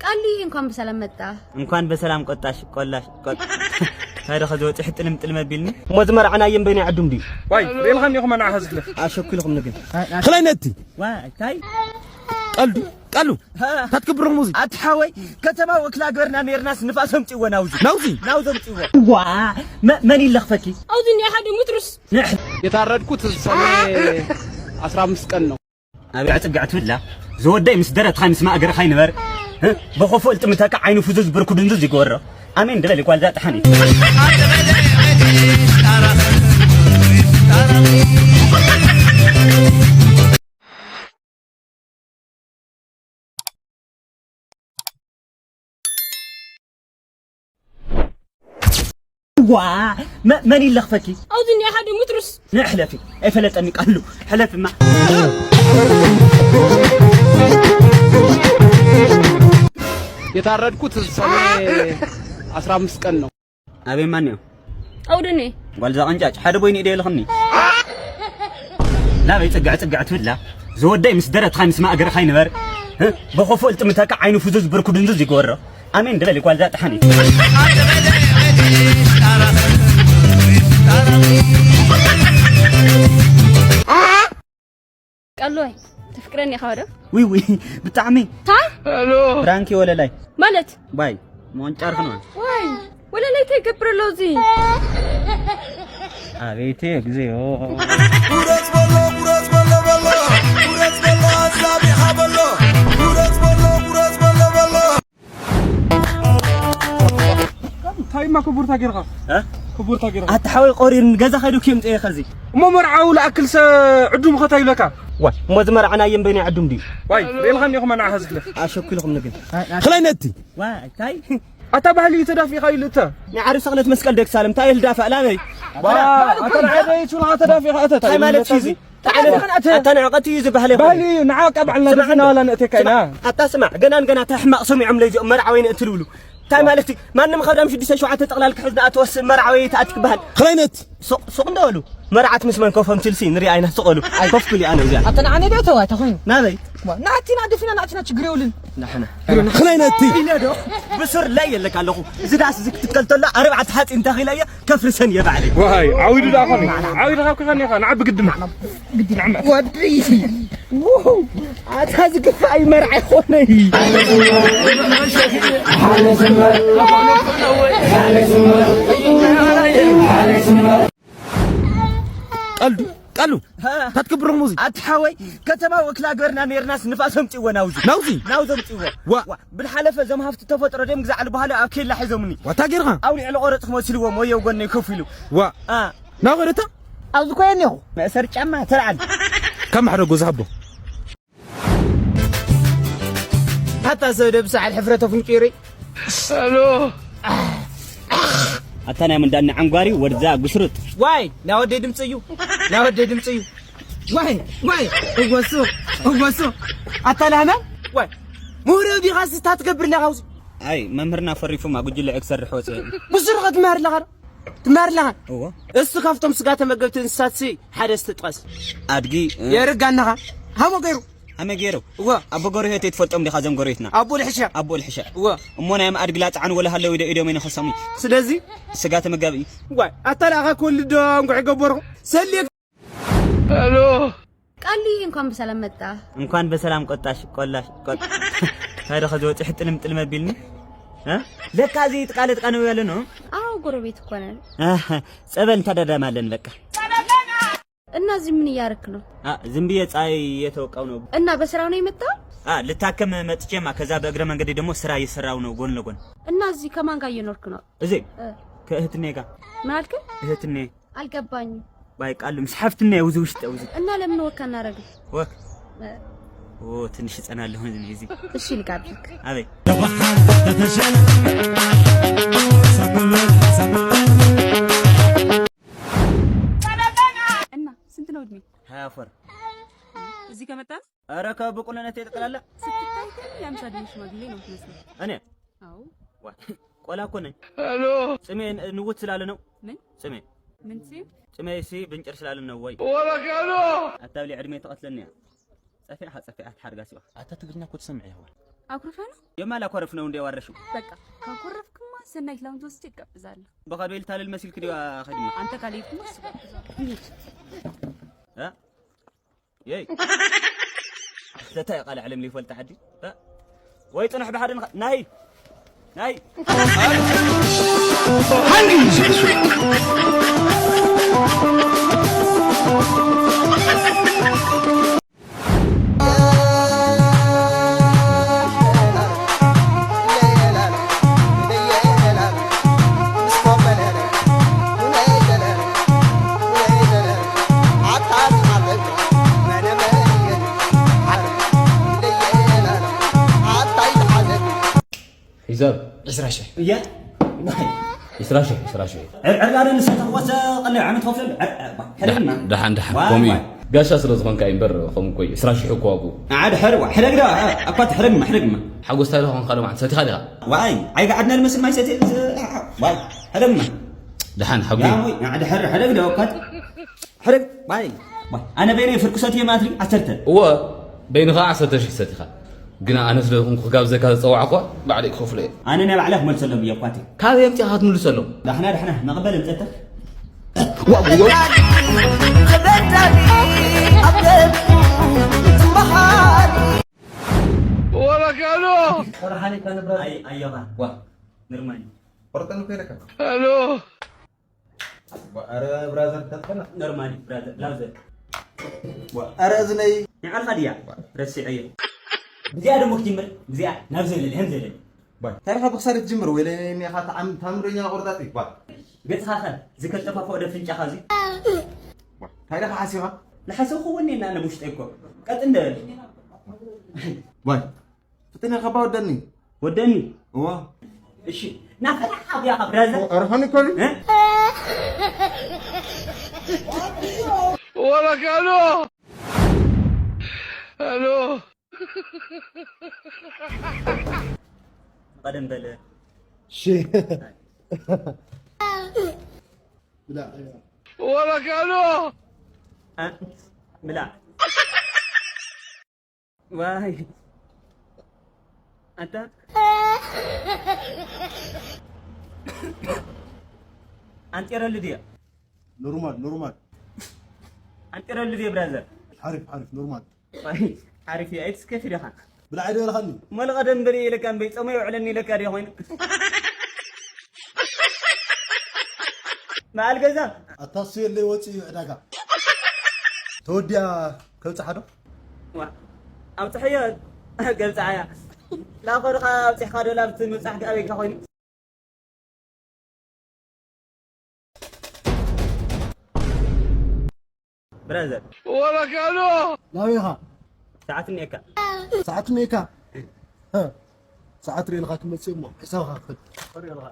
ኣሊ፣ እንኳን ብሰላም መጣ። እንኳን በሰላም ቆጣሽ ቆላሽ ቆጥ ታዲያ ከዚ ወፂ ሕጥልም ጥልም ኣቢልኒ። እሞ ዝመርዓናየን በይናይ ዓዱም ድዩ? ዋይ ሬልኻን ኢኹም ኣናዓ ዝሕልፍ ኣሸኩልኹም ንግን። ክላይ ነቲ ዋይ ታይ ቀልዱ ቀሉ ታትክብሮም ሙዚ ኣቲ ሓወይ፣ ከተማ ወክላ ገርና ኔርናስ ንፋስ ኣምፅዎ ናውዚ ናውዚ ናውዚ ኣምፅዎ። ዋ መ- መን ይለኽፈኪ? ኣብዚ እኒኣ ሓደ ሙትሩስ። ንሕ የታረድኩት ሰኔ አስራ አምስት ቀን ነው። ኣብ ዕፅግዕ ትብላ ዝወደይ ምስ ደረትኻ ምስ ማእገርኻ ይንበር። እ? ብኽፉእ ልጥምተካ ዓይኑ ፍዙዝ ብርኩ ድንዙዝ ይገበሮ። ኣሜን ድበል ጓልዛ ጥሓን እዩ። ዋ መ- መን ይለኽፈኪ? ኣብዚ እኒኣ ሓደ ሙትሩስ። ንሕለፊ ኣይፈለጠኒ ቃሉ ሕለፍማ። የታረድኩት ሰኔ አስራ አምስት ቀን ነው። ኣበይ ማን እዩ? ኣውድኒ ጓልዛ ቀንጫጭ ሓደ ቦይኒ ኢደ ይልኽኒ። ናበይ ፅግዕ ፅግዕ ትብላ ዝወደይ ምስ ደረትኻ ምስ ማእገርኻ ይንበር። እ? ብኽፉእ ልጥምተካ ዓይኑ ፍዙዝ ብርኩ ድንዙዝ ይገበሮ። ኣሜን ድበል ጓልዛ ጥሓን እዩ። ቀልዋይ ትፍቅረኒ ኢኻ ዶ? ውይ ውይ ብጣዕሚ ታይ? ብራንኪ ወለላይ ማለት ባይ ሞንጫር ክንዋ ዋይ ወለለይ ተይገብር ኣሎ እዚ። ኣቤት እግዚኣብሔር። ጉረጽ በሎ ጉረጽ በሎ በሎ ጉረጽ በሎ ኣዛቢኻ በሎ ጉረጽ በሎ ጉረጽ በሎ በሎ። እንታይ እማ ክቡርታ ጌርካ? እ? ክቡርታ ጌርካ። ኣታ ሓወይ ቆሪር ገዛ ከይዱ ኪም ጠየ ከዚ። እሞ መርዓው ለኣክል ሰ ዕዱም ኸታ ይብለካ። ዋይ እሞ ዝመርዓናየን በይናይ ዕዱም ድዩ? ዋይ ሬልኻን ኢኹም ኣናዓ ዝሕልፍ ኣሸኩልኹም ንግን። ክላይ ነቲ ዋይ ታይ ኣታ ባህሊ እዩ ተዳፊኻ ኢሉ እተ ናይ ዓርቢ ሰቕለት መስቀል ደግ ሳለም እንታይ ልዳፋ ላበይ። ዋ ኣታ ናይ ዓደይ ቹላ ተዳፊኻ እተ እንታይ ማለት እዩ እዚ? ኣታ ንዕቀት እዩ ዝበሃል ይኾን? ባህሊ እዩ ንዓ ቀባዕልና ስማዕ ደፊና እንዶ። ዋላ ንእቴካ ኢና። ኣታ ስማዕ ገናን ገና እንታይ ሕማቕ ሰሚዖም ለይዚኦም መርዓወይ ንእትልብሉ እንታይ ማለት እዩ? ማንም ካብ ዳም ሽዱሽተ ሸውዓተ ጠቕላል ክሕዝ ንኣተወስ መርዓወይ ተኣት ክበሃል። ክላይነት ሱቕ ሱቕ እንደበሉ መርዓት ምስ መን ኮፎም ችልሲ ንሪኣ ኢና ስቐሉ። ኮፍ ክሊ ኣነ እዚኣ ኣታ ንዓኒ ዶ ተዋ ተኾይኑ ናበይ? ናቲና ደፊና ናቲና ችግር የብልን። ንሕና ክላይነቲ ኢለ ዶ ብሱር ላይ የለካ ኣለኹ። ዝዳስ ዝክትከል ተሎ ኣርባዕተ ሓፂን ተኺለየ ከፍርሰን እየ ባዕለይ። ዋይ ዓዊዱ ደኣ ኾነ ዓዊዱ ካብ ክኸን ኢኻ ንዓ ብግድና። ወዲ ኣታ ዝግፋይ መርዓ ይኾነይ። ቀልዱ ቀሉ ታትክብሮ ሙዚ ኣቲ ሓወይ ከተማ ወክላ ገርና ኔርናስ ንፋስ ኣምፅዎ ናውዚ ናውዚ ናውዚ ኣምፅዎ ዋ። ዋ ብልሓለፈ እዞም ሃፍቲ ተፈጥሮ ደም ግዛዕ ልበሃሉ ኣብ ኬላ ሒዞምኒ ዋታ ጌርኻ ኣብ ልዕሊ ቆረፅ ክመስልዎም ወዮ ጎነይ ኮፍ ኢሉ ዋ። አ ናኸደታ ኣብዚ ኮየ እኒኹ መእሰር ጫማ ተልዓል ካብ ማሕደጎ ዝሃቦ ኣታ ሰብ ደብሳዕል ሕፍረተ ፍንጪሪ ኣታ ናይ ምንዳኒ ዓንጓሪ ወድዛ ጉስሩጥ ዋይ ናይ ወደይ ድምፂ እዩ ናይ ወደይ ድምፂ እዩ ዋይ ዋይ እወሱ እወሱ ኣታ ላህመ ዋይ ምሁር ዲኻ ስታ ትገብር ኣለኻ ኣብዚ ኣይ መምህርና ፈሪፉማ ጉጅለ ክሰርሕ ወፅአ ብስሩ ክትመሃር ኣለኻ ዶ ትመሃር ኣለኻ እዎ እሱ ካብቶም ስጋ ተመገብቲ እንስሳት ሲ ሓደ እስቲ ጥቀስ ኣድጊ የርጋናኻ ሃሞ ገይሩ ኣመ ገይሩ እወ ኣቦ ጎረቤት ትፈልጦም ዲኻ ዘም ጎረቤትና ኣቦ ልሕሻ ኣቦ ልሕሻ እወ እሞ ናይ ኣድጊ ላፅዓን ወላ ሃለዊ ዶ ኢዶም ይነኸሶም ስለዚ ስጋ ተመጋቢ ዋይ ኣታ ንኣኻ ክወልድ ዶ እንኳዕ ይገበርኹ ሰልየ ሄሎ ቃሊ እንኳን በሰላም መጣ። እንኳን በሰላም ቆጣሽ ቆላሽ ቆጥ ታዲያ ከዚ ወፂ ሕጥልም ጥልም ኣቢልኒ እ? ለካ እዚ ጥቃለ ጥቃ ነው ያለ ነው። አዎ ጎረቤት እኮ ነን። ኣህ፣ ጸበል እንተዳዳማለን በቃ። እና እዚህ ምን እያረክ ነው? አ ዝም ብዬ ፀሐይ እየተወቃው ነው። እና በስራ ነው የመጣው? አ ልታከም መጥቼማ ከዛ በእግረ መንገዴ ደግሞ ስራ እየሰራው ነው ጎን ለጎን። እና እዚህ ከማን ጋር እየኖርክ ነው? እዚህ እ። ከእህትኔ ጋር። ምን አልክ? እህትኔ አልገባኝም። ባይ ቃሉ ምስ ሓፍትና ውዚ ውሽጠ ውዚ እና ለምን ወካ እናረግ ወክ እ። ኦ ትንሽ ጸናለሁ እዚ እሺ ልጋብዝክ ኣበይ እና ስንት ነው እድሜ ሀያ አፈር እዚህ ከመጣ ኧረ ከብቁልነት የጠቅላላ ስትታይ ግን የአምሳ እድሜ ሽማግሌ ነው የምትመስለው እኔ አዎ ዋ ቆላ እኮ ነኝ ሄሎ ጽሜ ንውት ስላለ ነው ምን ጽሜ ምን ሲል ጽሜ ሲ ብንጭር ስላለ ነው ወይ ወበከሎ ኣታብሊ ዕድሜ ተቐትለኒ እያ ጸፊዕኻ ጸፊዕካ ትሓርጋ ሲዋ ኣታ ትግርኛ እኮ ትሰምዕ ይኸዋል ኣኩርፈ ነው። የማል ኣኮረፍ ነው እንደ ዋረሽው በቃ ካኮረፍክማ ሰናይት ላውንጅ ወስጄ እጋብዛለሁ። በኻዶ ኢልታለል መሲልክ ዲዋ ኸድማ አንተ ካልሄድክማ እሱ ጋብዛለሁ። እ? የይ ዘታይ ቃል ዓለም ሊፈልጥ ዓዲ እ? ወይ ጽንሕ ብሓደ ንኻ- ናይ ናይ ሒሳብ ዕስራ ሽሕ እያ። ዕስራ ሽሕ ዕስራ ሽሕ ዕርዕር ጋር ንሰተ ወሰ ቀለ ዓመት ከፍል ሕደግና ደሓን ደሓን ከምኡ እዩ። ጋሻ ስለ ዝኾንካ እዩ እምበር ከምኡ እኮ እዩ። ዕስራ ሽሕ እኮ ዋግኡ። ዓድ ሕርዋ ሕደግ ዳ ኣኳት ሕደግማ ሕደግማ ሓጎስታ ኢለ ኾንካ ዶ ማለት ሰቲኻ ዲኻ? ዋይ ኣይጋዓድና ንመስል ማይ ሰቲ ዋይ ሕደግማ ደሓን ሓጉ ዓድ ሕር ሕደግ ዳ ኣኳት ሕደግ ዋይ ኣነ በይነ ፍርኩሰት እየ ማትሪ ዓሰርተ እወ በይንኻ ዓሰርተ ሽሕ ሰቲኻ ግና ኣነ ስለ ዝኾንኩ ክጋብዘካ ዝፀዋዕኳ ባዕለይ ክኸፍሎ እየ። ኣነ ናይ ባዕለይ ክመልሰሎም እየ ኳቴ። ካበይ ኣምፂእኻ ክትምልሰሎም? ዳሕና ዳሕና መቕበል ኣምፀተኽ። ወረካሎ ኣይ ኣየባ ዋ ንርማኒ ቆርጠን እኮ ይለካ ሄሎ ኧረ ብራዘር ተጠና ኖርማሊ ብራዘር ላውዘር ኧረ እዝነይ ንዓልኻ ድያ ረሲዐዮ እዚኣ ደሞ ክትጅምር እዚኣ ናብ ዘለለ ከም ዘለለ ታሪኻ ብክሳድ ትጅምር ወይ ለኔኻ ታምረኛ ቆርጣጢ ባ ገጽኻ ከ ዝከጠፋፈኦ ደ ፍንጫኻ እዚ ታሪኻ ሓሲኻ ንሓሰብኩ ወኔና ነብውሽጠይ እኮ ቀጥ እንደበል ባይ ፍጥነ ከባ ወደኒ ወደኒ እዋ እሺ ናፈላ ሓብያ ካብ ብራዘር ኣርሃኒ ኮሪ ወረካሎ ሄሎ ቀደም በለ እሺ ብላ ወረካሎ ብላ ዋይ ኣንተ ኣንጤረሉ ድየ ኖርማል ኖርማል ኣንጤረሉ ድየ ብራዘር ሓሪፍ ሓሪፍ ኖርማል ሓሪፍ እየ ኣይትስከፊ ዲኻ ብላዕ ዶ ኢልኻኒ መለቐ ደንበሪ ኢለካ እምበይ ጸመዮ ውዕለኒ ኢለካ ድየ ኮይኑ በዓል ገዛ ኣታ እሱ የለይ ወፂ እዩ ዕዳጋ ተወዲኣ ከብፅሓ ዶ ኣብፅሐዮ ገብፅዓያ ላኸ ድኻ ኣብፅሕካ ዶ ላብቲ ምብፃሕ ኣበይካ ኮይኑ ብራዘር ወረካሎ ናበይኻ ሰዓት እኒኤካ ሰዓት እኒኤካ ሰዓት ርእልኻ ክመፅእ እሞ ሕሳብካ ክፈል ርእልኻ